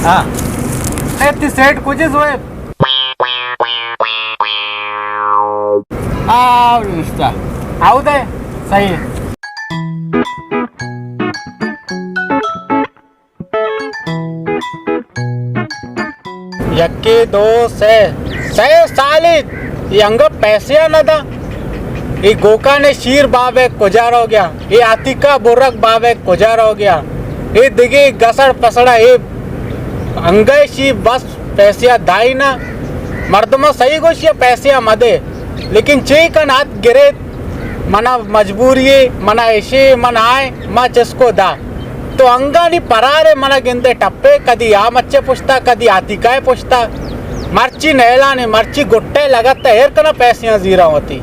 ہاں۔ اے تئی سیٹ کجے زوئے؟ آ، نشتا۔ آؤ دے۔ صحیح۔ یکے، دو، سے، سے سالی اے انگا پیسے نہ دا۔ اے گوکانے شیر بابے کجا رو گیا؟ اے آتیکا برک بابے کجا رو گیا؟ اے دگے گسڑ پسڑا اے انگا شی بس پیسے دائی نا۔ مردما صحیح گوشی پیسے مدے، لیکن چے کن ات گرے منا مجبوری اے، منا اشے، من آئے، ما چسکو دا۔ تو انگانی پرارے منا گندے ٹپے، کدی آ مچے پشتا، کدی آتیکائے پشتا۔ مرچی نیلانے، مرچی گٹے لگت ایر کنا پیسیاں زیرا ہوتی۔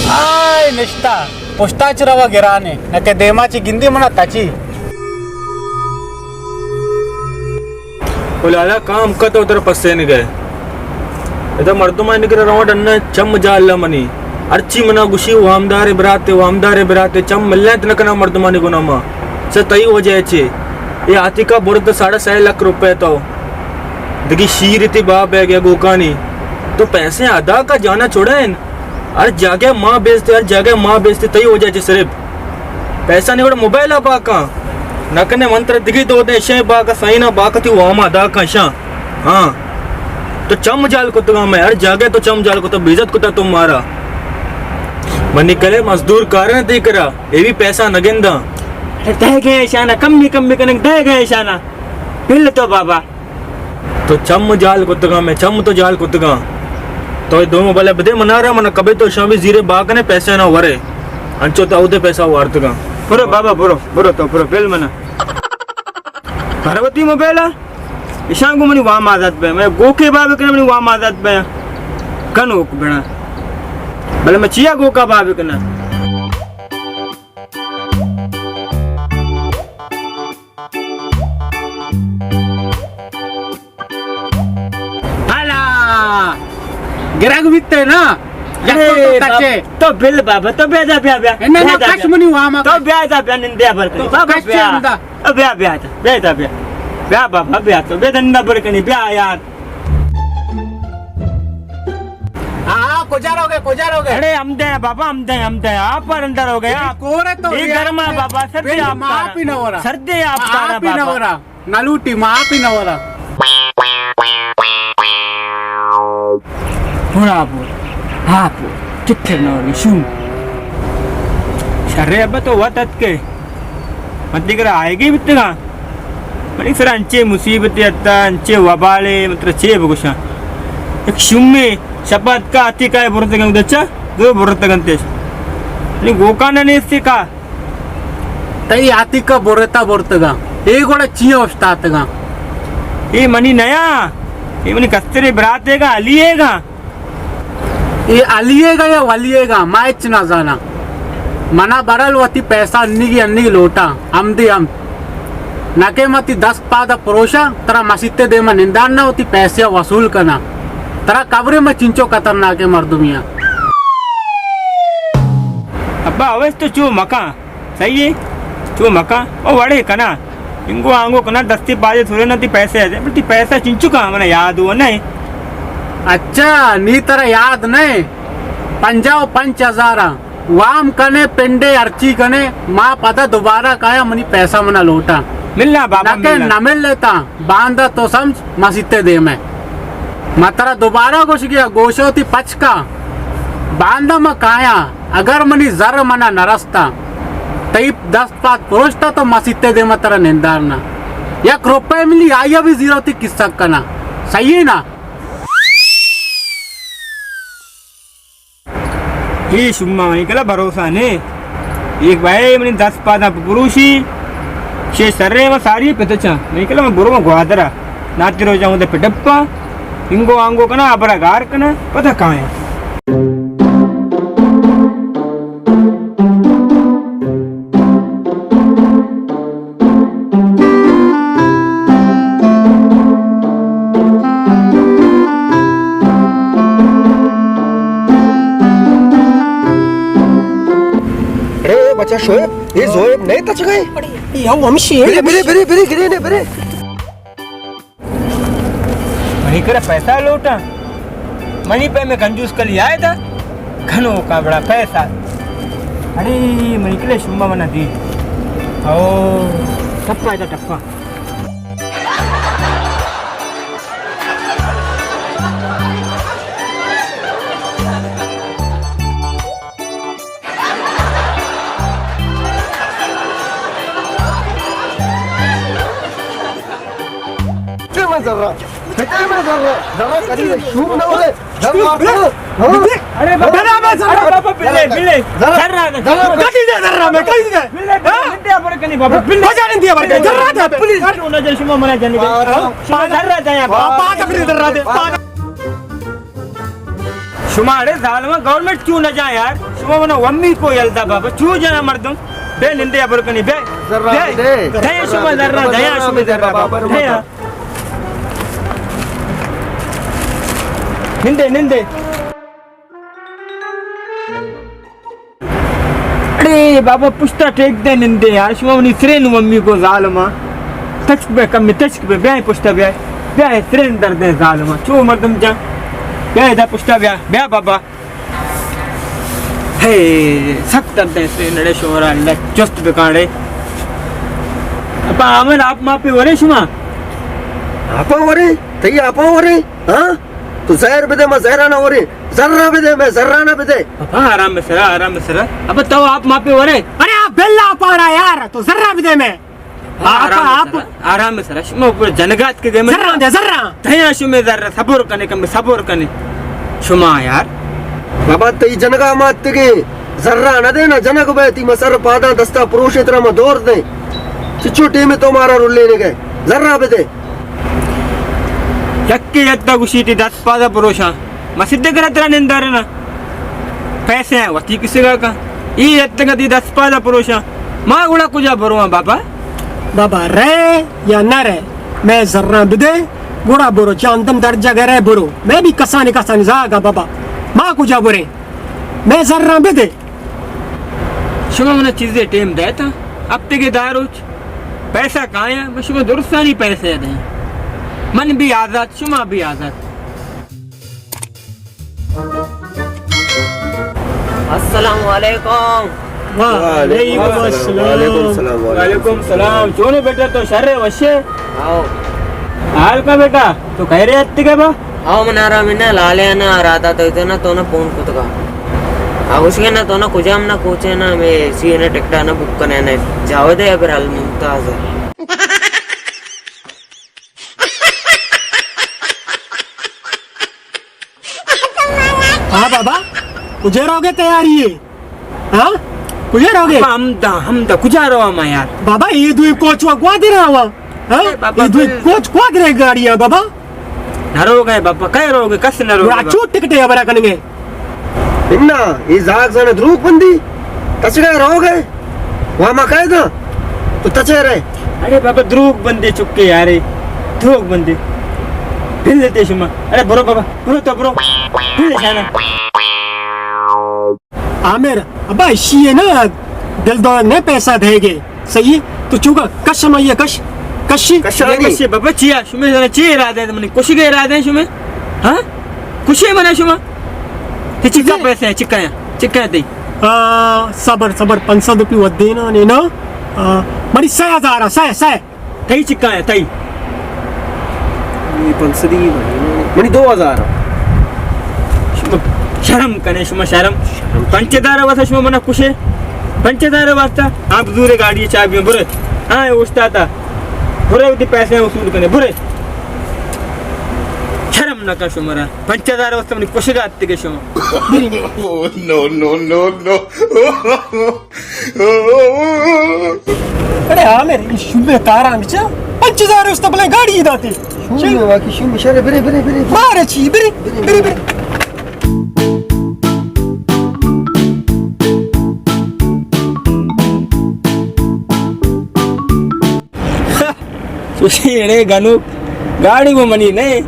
آئے نشتا، پشتا چ روا گرانے، نکہ دیما چی گندی منا تچی۔ او لالا، کام کت و تر پسے نگئے۔ ادا مردمانی کر رواں ڈنا چم جال منی۔ ہرچی منا گوشی وامدار براتے، وامدار براتے، چم ملینت نہ کنا مردمانی گنا ما۔ سے تئی وجہ چے؟ اے آتیکا برت ساڑھے سئے لکھ روپے تو۔ دگی شیر تی باب ہے گیا گوکانی۔ تو پیسے ادا کا جانا چھوڑین۔ ہر جاگہ ما بیچتے، ہر جاگہ ما بیچتے، تئی وجہ چے صرف۔ پیسہ نہیں، گڑا موبائل آ باکاں۔ نہ کنے من ترا دگی دو دے، شے باکا سائنا باکا تی واما دا کن شاں۔ ہاں۔ تو چم جال کتگا میں، ہر جاگہ تو چم جال کتا، بے عزت کتا تو مارا۔ منی کلے مزدور کارن تی کرا، اے بھی پیسہ نہ گندا۔ دے گئے شانا، کمی کمی کنگ دے گئے شانا۔ بل تو بابا۔ تو چم جال کتگاں، میں چم تو جال کتگاں۔ تو اے دوئیں موبائل بدے منارا، من کبے تو شامی زیرے با کنے پیسے نہ ورے۔ انچو تو اودے پیسہ وارتگاں۔ برو بابا، برو، برو تو، برو، بل منا۔ بھروتی موبائل آ؟ اشاں گو منی وام آزاد بے، میں گوکے باب کنے منی وام آزاد بے۔ کنوک بنا۔ بلے میں چیا گوکا باب کنا؟ ہلا! گرگ بیتے نا؟ یک تو ارے تو کچے۔ باب-، تو بل بابا، تو بیا دا، بیا، بیا۔ نہ، نہ، بیا دا، کش بیا۔ منی واما تو کش۔ بیا دا، بیا، نندے بر کنی۔ تو بابا، کش بیا۔ چندا۔ او بیا، بیا دا، بیا دا، بیا۔ بیا بابا، بیا تو، بیا دندا بر کنی، بیا یار۔ ہاں، ہاں، کجا رو گئے، کجا رو گئے؟ اڑے ہم دے بابا، ہم دے، ہم دے۔ آپ پر اندر ہو گیا۔ یہ کور ہے تو یہ یہ گرم ہے بابا، سردی بل آپ کا معاف ہی نہ ہو رہا۔ سردی آپ کا آپ ہی نہ بابا۔ ہو رہا۔ نہ لوٹی، ما آپ ہی نہ ورا۔ ہن آپ ور، آپ ور، چتر نہ ورے، شوم۔ شرے ابا تو وت اتکے۔ من تئی کرا آئیگی بیتگاں۔ منی سرا انچیں مصیبتے اتا، انچیں وبالے، من ترا چے بگوشاں۔ یک شومے شپ اتکا آتیکائے برتگاں، دچا دو برتگاں تیش۔ منی گوکانا نیستی کا؟ تئی آتیکا برتا برتگاں، اے گڑا چیا اوشتاتگاں؟ اے منی نیا، اے منی کسترے براتے گا، علی اے گا۔ اے علی اے گا یا ولی اے گا، ما ہچ نہ زاناں۔ منا برل وتی پیسہ انیگی انیگی لوٹاں، ہمدی ہم۔ نہ کہ ما تی دست پادا پروشاں، ترا مسیتے دیما نندان نہ وتی پیسے وصول کناں۔ ترا قبرے ما چنچو خطرناکیں مردمیاں۔ ابا اویس تو چو مکاں۔ صحیح ہے؟ چو مکاں، او وڑے کنا۔ انگو آنگو کنا دستی پادے سورے نا تی پیسے ہے۔ بلے تی پیسہ چنچو کا منا یاد ہوا نہیں۔ اچھا، نی ترا یاد نہیں۔ پنجاہ و پنچ ہزار وام کنے، پنڈے ہرچی کنے، ما پدا دوبارہ کایا منی پیسہ منا لوٹا۔ ملنا بابا، نہ کہ ملنا۔ نہ مل لیتا۔ باندا تو سمجھ مسیتے دیمے۔ ما ترا دوبارہ گوش گیا، گوشو تی پچ کا۔ باندا ما کایا، اگر منی زر منا نرستا، تئی دست پاد پروشتا تو مسیتے دیما ترا نندارنا۔ یک روپے ملی، آیا بھی زیرو تی قصہ کنا۔ صحیح ہے نا؟ اے شما منی کلا بھروسہ نے۔ ایک بھائی منی دست پاداں پروشی، شے سرے ما ساری پتچا۔ منی کلا من برو ما گوادرا۔ ناتی روچا ہوں تے پٹپا۔ انگو آنگو کنا، ابرا گار کنا، پتہ کایا۔ اے بچا شعیب، یہ زویب نہیں تچ گئے؟ اڑے، یہ ہمشی ہے۔ برے، برے، برے، برے، گرے نے، برے۔ منی کرا پیسہ لوٹاں، منی پہ میں کنجوس کلی آئے تھا، گھنو کا بڑا پیسہ۔ اڑے، منی کلے شما منا دی۔ او، ٹپا ہے ٹپا۔ چے من زرا؟ چے من زرا؟ زرا کدی شوم نہ ورے۔ زرا ورے۔ ہاں؟ ارے بابا، زرا بابا، بلے، بلے۔ زرا۔ زرا۔ کدی دے زرا میں، کدی دے؟ بلے، بلے، ہاں؟ نندے ابر کنی بابا، بلے۔ بجا نندے ابر کنی، زرا دے۔ پلیز، کیوں نہ جائے شما منا جنگے؟ ہاں؟ شما زرا دے بابا۔ پاگا پھر زرا دے، پاگا۔ شما اڑے ظالما گورنمنٹ چو نہ جا یار، شما منا ومی کو یلدا بابا، چو جنا مردم، بے نندے ابر کنی، بے، زرا بے، دے۔ دے شما زرا، دے شما زرا بابا، دے۔ نندے، نندے۔ اڑے بابا، پشتا ٹیک دے نندے یار، شما منی سرے نو ممی کو ظالما۔ تچک بے کمی، تچک بے، بیا پشتا بیا۔ بیا سرے درد ہے ظالما، چو مردم جان۔ بیا ادا پشتا بیا، بیا بابا۔ ہے، سک درد ہے سرے نڑے شورا، اللہ جست بکاڑے۔ اپا عامر، آپ ما پہ ورے شما؟ آپا ورے؟ تئی آپا ورے؟ ہاں؟ تو زہر بدے، ما زہرا نہ ورے۔ زرا بدے، میں زرا نہ بدے۔ بابا، آرام بسرا، آرام بسرا۔ ابا تو آپ ما پہ ورے۔ ارے آپ بلا پارا یار، تو زرا بدے میں۔ آپ، آرام آپ۔ بسرا، آرام بسرا۔ شما اوپر جنگات کے گئے میں۔ زرا دے، زرا۔ تیا شما زرا، صبر کنے، کم صبر کنے۔ شما یار۔ بابا تئی جنگا مات کے زرا نہ دینا، جنگ بے تی مسر پادا دستا پروشے ترا ما دور دے۔ چچو ٹیم تو مارا رولے نے گئے۔ زرا بدے۔ یکے یتا گوشی تی دست پادا پروشاں۔ ما سدھے کرا ترا نندارنا۔ پیسے ہیں وتی کسی کا کا۔ ای یتگا تی دست پادا پروشاں۔ ما گڑا کجا برواں بابا؟ بابا رہے یا نہ رہے، میں زراں بدے، گڑا برو، جاندم در جگہ رہے برو۔ میں بھی کسانی کسانی زاگا بابا۔ ما کجا برے؟ میں زراں بدے۔ شما منا چیزے ٹیم دیتا، ہفتگے دہ روچ پیسہ کایا، من شما درستانی پیسہ دیں۔ من بھی آزاد، شما بھی آزاد۔ السلام علیکم۔ وعلیکم السلام۔ وعلیکم السلام۔ چونے بیٹا تو شر ہے وشے؟ آؤ۔ حال کا بیٹا؟ تو کہہ رہے اتگے با؟ آؤ من آرام نہ لالے نا راتا تو اتنا تو نہ فون کتگا۔ آ گوشگے نا تو نہ کجام نہ کوچے نا، میں سی نہ ٹکٹا نہ بک کنے نہ۔ جاوید ہے ابر الممتاز ہے۔ ہاں بابا، کجا روگے تیاری ہے؟ ہاں؟ کجا روگے؟ بابا، ہم دا، ہم دا، کجا روا ما یار؟ بابا، یہ دوی کوچ وا گوا دے رہا وا۔ ہاں؟ اے بابا، یہ دوی بل- کوچ گوا دے رہے گاڑی ہے بابا۔ نہ روگے بابا، کئے روگے؟ کس نہ روگے بابا۔ چوٹ ٹکٹے ہبرا کنگے۔ انا، یہ زاگ زن دروگ بندی۔ تچگا روگے۔ وہاں ما کہے دا، تو تچے رہے۔ ارے بابا، دروگ بندے چکے یارے، دروگ بندے۔ بل لیتے شما۔ ارے برو بابا، برو تو برو۔ بل جانا۔ عامر، ابا اشی ہے نا، دل دور نے پیسہ دے گے۔ صحیح ہے؟ تو چوکا کش ہم آئیے، کش، کشی۔ کشانی۔ کشی بابا چیا؟ شما زنا چی ارادہ ہے؟ منی کشی کے ارادہ ہے شما؟ ہاں؟ کشی منا شما؟ تی چکا پیسہ ہے، چکا ہے؟ چکا ہے تی؟ آ، صبر، صبر، پنچ سد روپی ودینا نے نا۔ آ، منی سہ ہزار، سہ، سہ۔ تئی چکا ہے، تئی؟ منی پنچ سدی منی دو ہزار۔ شما شرم کنے، شما شرم؟ شرم۔ پنچ ہزار واسطہ شما منا کشے؟ پنچ ہزار واسطہ؟ ہاں، بزورے گاڑی چابی برے۔ ہاں، اوشتاتا۔ برے وتی پیسے وصول کنے، برے۔ شرم نہ کن شما را۔ پنچ ہزار واسطہ منی کشگا اتکے شما۔ نو، نو، نو، نو۔ ارے عامر، یہ شمے کاراں بچا، پنچ ہزار اس تبلے گاڑی داتے۔ شمے واقعی شمے شرے، برے، برے، برے۔ مارے چی، برے، برے، برے۔ چوشیں اڑے گنوک، گاڑی وہ منی نہیں،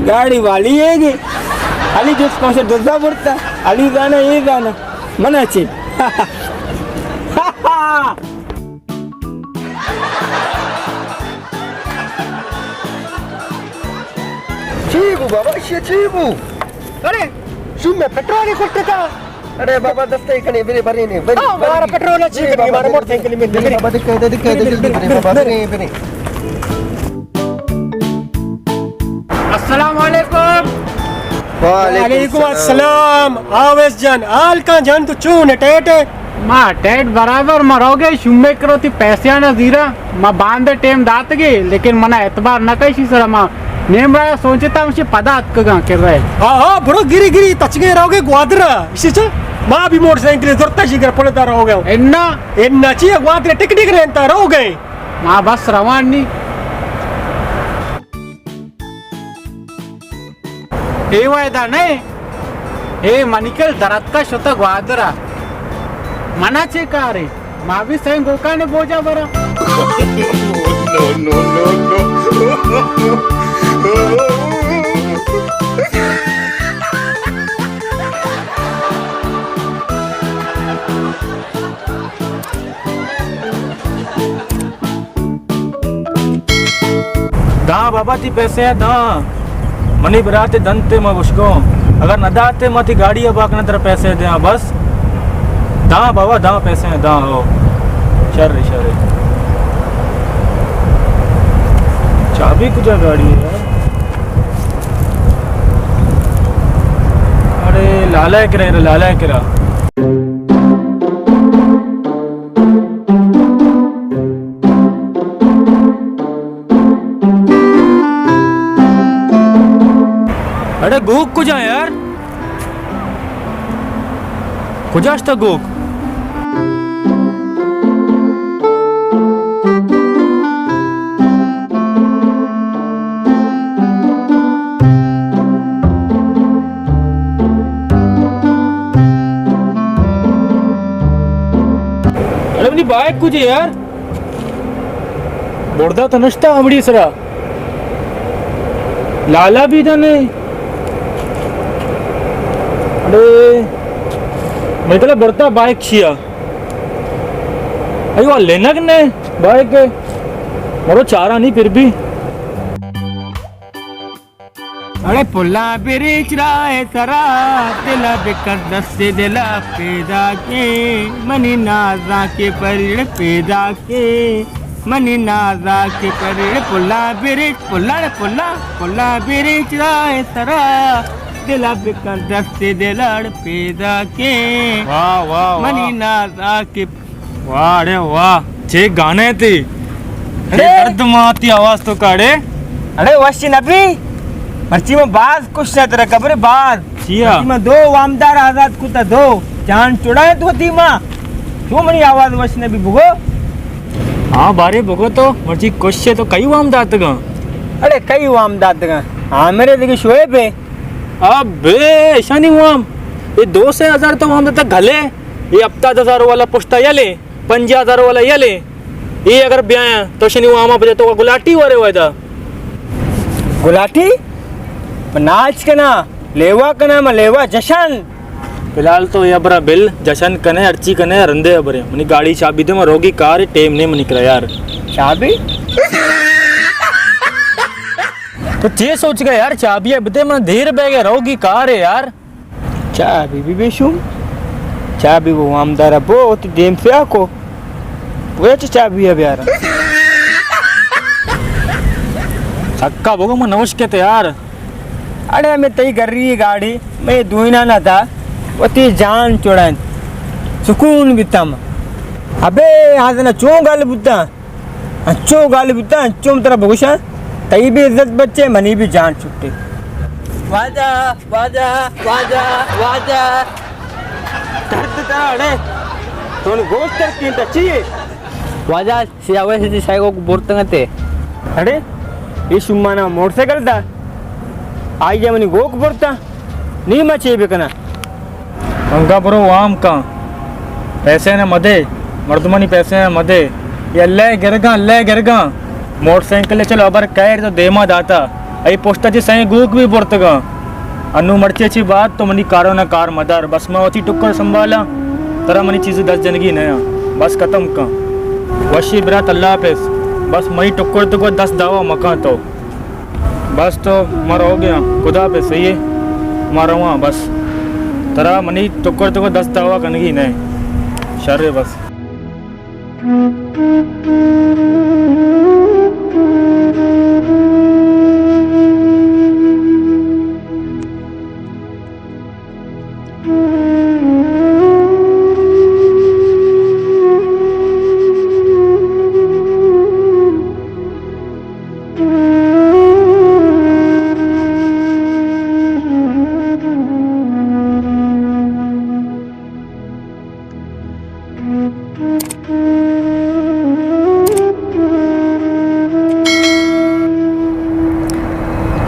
گاڑی والی ہے گی۔ علی جس کون سے دزا برتا، علی زانا، یہ زانا، منا چی۔ چی بو بابا، ایشی چی بو؟ ارے، شوم میں پٹرول ہی کٹتا۔ ارے بابا، دستے کنے برے، برے نے، برے، آ، ہمارا برے۔ پٹرول اچھی برے کرنی، بابا، ہمارا برے۔ موٹر سائیکل میں برے برے۔ بابا، دکھے دے، دکھے دے، جلدی برے بابا، برے، برے۔ السلام علیکم۔ وعلیکم وعلیکم السلام۔ السلام۔ آویس جان، حال کاں جان، تو چون ہے، ٹیٹ ہے؟ ما ٹیٹ برابر، ما روگے شومے کرو تی پیسے آنا زیرا، ما باندے ٹیم داتگے، لیکن منا اعتبار نہ کشی سر، ما نیم رایا سوچتا ہمشی پدا اتکگاں کر رہے۔ ہاں، ہاں، برو گری گری تچگے روگے گوادرا، اسی چا ما بھی موٹر سائیکل زرتا شی کر پڑتا روگے۔ انا؟ انا چی ہے، گوادرا ٹکٹ کر انتا روگے۔ ما بس روان نی۔ اے وعدہ نہ اے، منی کل درتکا شتہ گوادرا۔ منا چے کارے؟ ما بھی سائیں گوکانے بوجا برا۔ داں بابا، تی پیسے ہیں داں۔ منی برات دنتے ما گشگوں۔ اگر نہ داتے، ما تی گاڑی ابا کنا ترا پیسے دیاں بس۔ داں بابا، داں پیسے ہیں داں، ہو۔ شر، شر۔ چابی کجا گاڑی ہے یار؟ اڑے لالا کرا، لالا کرا۔ اڑے گوک کجا یار؟ کجا اشتا گوک؟ اڑے منی بائک کجے یار؟ بردا تو نشتا ہمڑی سرا۔ لالا بھی دنے۔ اڑے، میں کلا بردا بائک چیا۔ ایو لینگ نے بائک۔ مرو چارا نہیں پھر بھی۔ اڑے پلا بریچ راہ سرا، دلا بکن دست دلا پیدا کے، منی نازا کے پریڑ پیدا کے، منی نازا کے پریڑ پلا بریچ، پلا، پلا، پلا بریچ راہ سرا، دلا بکن دست دلڑ پیدا کے۔ واہ، واہ، واہ۔ منی نازا کے واہ، اڑے واہ، چے گانے تی۔ اڑے اڑے۔ درد ماتی آواز تو کاڑے۔ اڑے وش نبی، مرچی میں باز کچھ نہ تیرا قبر باز۔ چیا؟ مرچی میں دو وامدار آزاد کتا دو۔ جان چڑائے تو تی ماں۔ تو منی آواز وش نبی بگو۔ ہاں بارے بگو تو، مرچی کچھ سے تو کئی وام داتگاں۔ اڑے کئی وام داتگاں۔ ہاں میرے دیکھ شعیب ہے۔ ابے، ایشانی وام۔ یہ دو سے ہزار تو وام داتا گھلے۔ یہ ہفتاد ہزار والا پشتا یلے۔ پنجاہ ہزار والا یلے، اے اگر بیاں تو شنی واما پجا تو گلاٹی وارے ویدا۔ گلاٹی؟ پہ ناچ کنا، لیوا کنا، ما لیوا جشن۔ فی الحال تو یا برا بل جشن کنے، ہرچی کنے، رندے برے۔ منی گاڑی چابی دے، ما روگی کار، ٹیم نے منی کرا یار۔ چابی؟ تو چے سوچ گئے یار، چابی بدے، من دیر بہ گئے، روگی کار ہے یار۔ چابی بی بی شوم۔ چابی گو وامدارا بو، وتی دیم پیا کو۔ بویا چہ چابی ء بیارا۔ سکا بگو من نوش کتے یار۔ اڑے ہمیں تئی گری گاڑی، میں دوئینا نہ تھا، وتی جان چڑائیں۔ سکون بیتم۔ ابے، آدنا چون گل بوتا؟ انچو گال بوتا، انچو من ترا بگوشاں، تئی بھی عزت بچے، منی بھی جان چھٹے۔ واجہ، واجہ، واجہ، واجہ۔ درد ترا اڑے، تو نے گوشت تر کینتا چیے؟ واجہ، سیاوش جی سائیکو کو برتنگتے۔ اڑے، یہ شمانا موٹر سائیکل دا۔ آئی جا منی گوک برتا۔ نی ما چے بکناں؟ انگا برو وام کن، پیسے نہ مدے، مردمانی پیسے نہ مدے۔ یہ اللہ گرگاں، اللہ گرگاں۔ موٹر سائیکل چلو ابر کئیر تو دیما داتا۔ ای پشتا چہ سائیں گوک بھی برتگاں۔ انو مرچی چی بات تو منی کارو نہ کار مدار۔ بس ما وتی ٹکر سنبھالاں۔ ترا منی چیز دست جنگی نیا۔ بس ختم کن۔ وشی برات، اللہ حافظ۔ بس منی ٹکر تو کو دست دعوا مکان تو۔ بس تو ما رو گیا، خدا پہ صحیح ہے، ما رواں بس۔ ترا منی ٹکر تو کو دست دعوا کنگی نہیں۔ شر ہے بس۔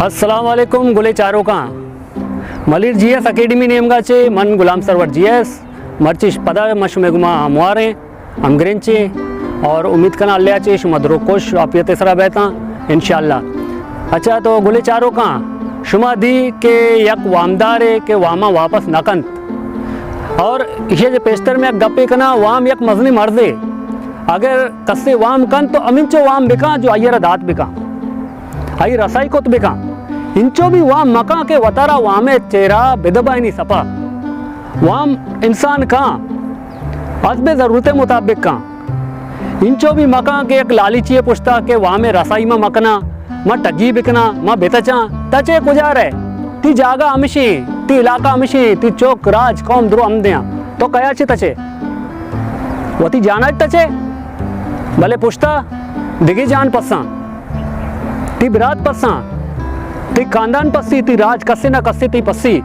السلام علیکم گلیں چاروکاں، ملیر جی ایس اکیڈمی نیمگا چے من غلام سرور جی ایس، مرچی پدا ما شمے گما ہمواریں، ہمگرنچیں، اور امید کناں اللہ چے شما درو خوش عافیت سرا بیتاں انشاءاللہ۔ اچھا تو گلیں چاروکاں، شما دی کہ یک وامدارے کہ واما واپس نہ کنت، اور ایشی چے پیشتر میں یک گپے کناں، وام یک مزنیں مرضے، اگر کسے وام کنت تو ہمینچو وام بکاں جو آئی را دات بکاں، آئی رسائی کت بکاں۔ انچو بھی وام مکاں کہ وتارا وامے چیرا بدبائنی سپا۔ وام انسان کاں، حسب ضرورت مطابق کاں۔ انچو بھی مکاں کہ یک لالچی پشتا کہ وامے رسائی ما مکناں، ما ٹگی بکناں، ما بتچاں۔ تچے کجا رہے؟ تی جاگہ ہمشی، تی علاقہ ہمشی، تی چوک، راج، قوم درو ہم دیاں۔ تو کیا چے تچے؟ وتی جانا تچے، بلے پشتا دگہ جان پساں، تی برات پساں، تی خاندان پسی، تی راج کسے نہ کسے تی پسی۔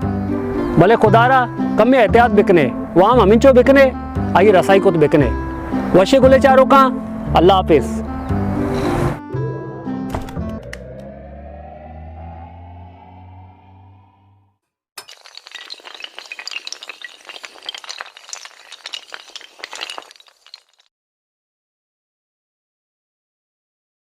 بلے خدا را کمے احتیاط بکنے، وام ہمینچو بکنے، آئی رسائی کت بکنے۔ وشے گلیں چاروکاں، اللہ حافظ۔